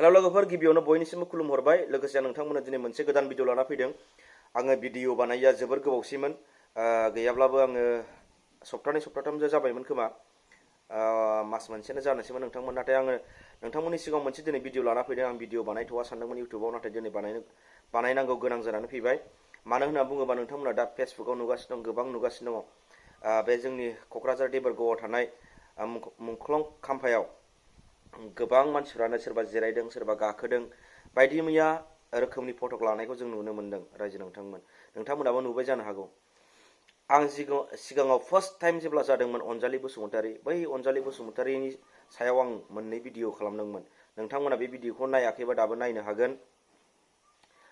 Hello लोगोफोर, गिबियावनो बयनिसिमबो खुलुमहरबाय। लोगोसे नोंथांमोननो दिनै मोनसे गोदान भिडिअ लाना फैदों। आङो भिडिअ बानायया जोबोर गोबावसैमोन, गैयाब्लाबो आङो सप्ताथामसो जाबायमोन खोमा, मास मोनसेनो जानोसैमोन नोंथांमोन। नाथाय आङो नोंथांमोननि सिगाङाव मोनसे दिनै भिडिअ लाना फैदों। आं भिडिअ बानायथ'वा सानदोंमोन इउटुबाव, नाथाय दिनै बानायनांगौ गोनां जानानै फैबाय। मानो होनना बुङोबा नोंथांमोना दा फेसबुकाव नुगासिनो दं, गोबां नुगासिनो दङ। बे जोंनि क'क्राझार देबोरगावआव थानाय मुंख्लं खाम्फायाव गोबां मानसिफ्रानो सोरबा जिरायदों, सोरबा गाखोदों, बायदि मैया रोखोमनि फटक लानायखौ जों नुनो मोन्दों। रायजो नोंथांमोनाबो नुबाय जानो हागौ। आं सिगाङाव फार्स्ट टाइम जेब्ला जादोंमोन अनजालि बसुमतारी, बै अनजालि बसुमतारीनि सायाव आं मोननै भिडिअ खालामदोंमोन। नोंथांमोना बे भिडिअखौ नायाखैबा दाबो नायनो हागोन।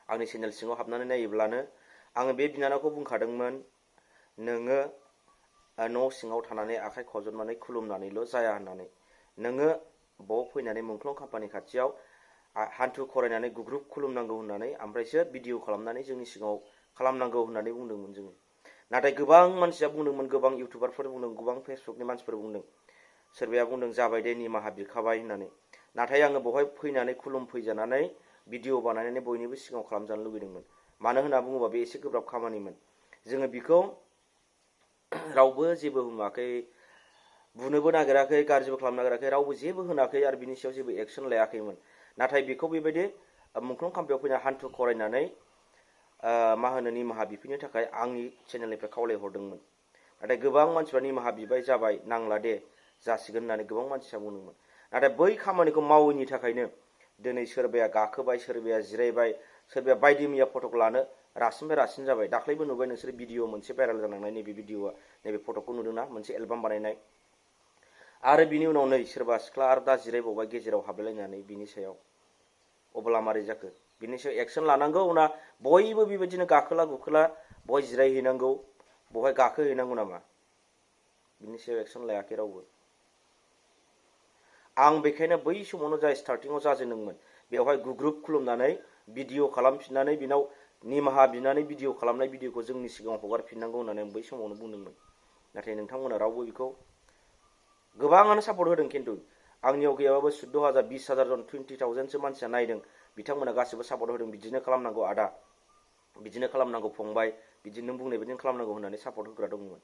आंनि चेनेल सिङाव हाबनानै नायोब्लानो आङो बे बिनानावखौ बुंखादोंमोन, नोङो न' सिङाव थानानै आखाइ खजबनानै खुलुमनानैल' जाया होननानै, नोङो बाव फैनानै मुंख्लं खाम्फानि खाथियाव हान्थु खरायनानै गुग्रुब खुलुमनांगौ होननानै, ओमफ्रायसो भिडिअ खालामनानै जोंनि सिगाङाव खालामनांगौ होननानै बुंदोंमोन जोङो। नाथाय गोबां मानसिया बुंदोंमोन, गोबां इउटुबारफोर बुंदों, गोबां फेसबुकनि मानसिफोर बुंदों, सोरबाया बुंदों जाबाय दे निमाहा बिखाबाय होननानै। नाथाय आङो बेवहाय फैनानै खुलुमफैजानानै भिडिअ बानायनानै बयनिबो सिगाङाव खालामजानो लुबैदोंमोन। मानो होनना बुङोबा बे एसे गोब्राब खामानिमोन। जोङो बिखौ रावबो जेबो बुङाखै, बुनोबो नागिराखै, गाज्रिबो खालामनो नागिराखै, रावबो जेबो होनाखै आरो बिनि सायाव जेबो एक्सन लायाखैमोन। नाथाय बेखौ बेबायदि मुंख्लं खाम्फायाव फैना हान्थु खरायनानै निमाहा बिफैनो थाखाय आंनि चेनेलनिफ्राय खावलायहरदोंमोन। नाथाय गोबां मानसिफ्रा निमाहा बिबाय, जाबाय, नांला दे, जासिगोन होननानै गोबां मानसिया बुंदोंमोन। नाथाय बै खामानिखौ मावैनि थाखायनो दिनै सोरबाया गाखोबाय, सोरबाया जिरायबाय, सोरबाया बायदि मैया फटक लानो रासिननिफ्राय रासिन जाबाय। दाख्लैबो नुबाय नोंसोर भिडिअ मोनसे भाइरेल जालांनाय, नैबे भिडिअआ, नैबे फटकखौ नुदोंना, मोनसे एलबाम बानायनाय। आरो बिनि उनाव नै सोरबा सिख्ला आरो दा जिरायबावबाय गेजेराव हाबलायनानै। बिनि सायाव अब्ला मारै जाखो? बिनि सायाव एक्सन लानांगौ ना बयबो बेबायदिनो गाखोला गुखोला बहाय जिरायहैनांगौ, बहाय गाखोहैनांगौ नामा? बिनि सायाव एक्सन लायाखै रावबो। आं बेखायनो बै समावनो जाय स्टार्टिङाव जाजेनदोंमोन, बेवहाय गुग्रुब खुलुमनानै भिडिअ खालामफिननानै बिनाव निमाहा बिनानै भिडिअ खालामनाय भिडिअखौ जोंनि सिगाङाव हगारफिननांगौ होननानै आं बै समावनो बुंदोंमोन। नाथाय नोंथांमोना रावबो बेखौ, गोबाङानो सापर्ट होदों, खिन्थु आंनियाव गैयाबाबो 14,000 20,000 जन 20,000सो मानसिया नायदों। बिथांमोना गासिबो सापर्ट होदों, बिदिनो खालामनांगौ आदा, बिदिनो खालामनांगौ फंबाय, बिदिनो नों बुंनाय बायदिनो खालामनांगौ होननानै सापर्ट होग्रा दंमोन।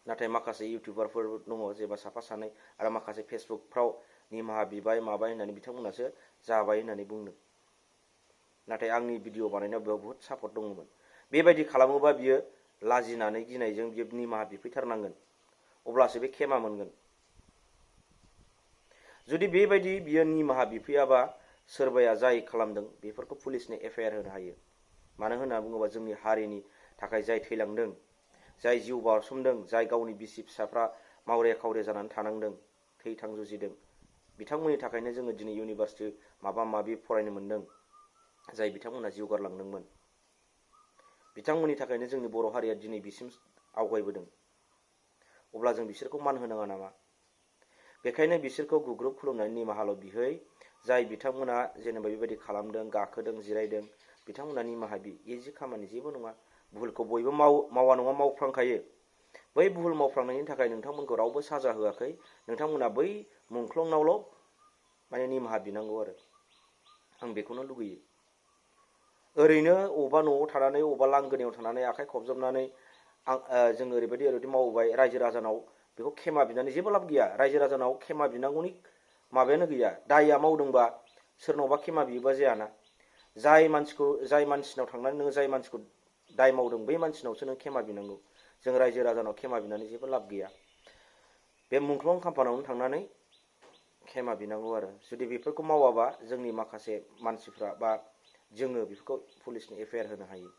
नाथाय माखासे इउटुबारफोर दङ, जेबा साफा सानै, आरो माखासे फेसबुकफ्राव निमाहा बिबाय माबाय होननानै बिथांमोनासो जाबाय होननानै बुंदों। नाथाय आंनि भिडिअ बानायनायाव बेयाव बहुद सापर्ट दङमोन। बेबायदि खालामोबा बियो लाजिनानै गिनायजों बियो निमाहा बिफैथारनांगोन, अब्लासो बे खेमा मोनगोन। जुदि बेबायदि बियो निमाहा बिफैयाबा, सोरबाया जाय खालामदों बेफोरखौ पुलिसनो एफआइआर होनो हायो। मानो होनना बुङोबा जोंनि हारिनि थाखाय जाय थैलांदों, जाय जिउ बाउसोमदों, जाय गावनि बिसि फिसाफ्रा मावरे खावरे जानानै थानांदों, थै-थां जुजिदों, बिथांमोननि थाखायनो जोङो दिनै इउनिभार्सिटि माबा माबि फरायनो मोन्दों, जाय बिथांमोना जिउ गारलांदोंमोन। बिथांमोननि थाखायनो जोंनि बर' हारिया दिनै बिसिम आवगायबोदों। अब्ला जों बिसोरखौ मान होनाङा नामा? बेखायनो बिसोरखौ गुग्रुब खुलुमनानै निमाहाल' बिहै। जाय बिथांमोना जेनेबा बेबायदि खालामदों, गाखोदों, जिरायदों, बिथांमोना निमाहा बि, इजि खामानि, जेबो नङा। भुलखौ बयबो मावा नङा मावफ्रांखायो। बै भुल मावफ्रांनायनि थाखाय नोंथांमोनखौ रावबो साजा होआखै। नोंथांमोना बै मुंख्लंनावल' निमाहा बिनांगौ आरो। आं बेखौनो लुगैयो। ओरैनो अबेबा न'आव थानानै, अबेबा लांगोनायाव थानानै आखाइ खबजबनानै जोङो ओरैबायदि मावबाय, रायजो राजानाव बेखौ खेमा बिनानै जेबो लाब गैया। रायजो राजानाव खेमा बिनांगौनि माबायानो गैया। दायया मावदोंबा सोरनावबा खेमा बियोबा जायाना। जाय मानसिनाव थांनानै नोङो जाय मानसिखौ दाय मावदों, बै मानसिनावसो नों खेमा बिनांगौ। जों रायजो राजानाव खेमा बिनानै जेबो लाब गैया। बे मुंख्लं खाम्फानावनो थांनानै खेमा बिनांगौ आरो। जुदि बेफोरखौ मावाबा जोंनि माखासे मानसिफ्रा बा जोङो बेफोरखौ पुलिसनो एफआइआर होनो हायो।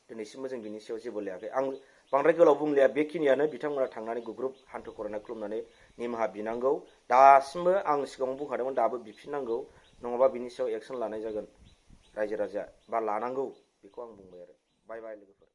दिनैसिमबो जों बिनि सायाव जेबो लायाखै। आं बांद्राय गोलाव बुंलिया, बेखिनियानो। बिथांमोना थांनानै गुग्रुब हान्थु खरायना खुलुमनानै निमाहा बिनांगौ। दासिमबो आं सिगाङाव बुंखादोंमोन, दाबो बिफिननांगौ, नङाबा बिनि सायाव एक्सन लानाय जागोन रायजो राजाया, बा लानांगौ, बेखौ आं बुंबाय आरो। बाय बाय लोगोफोर।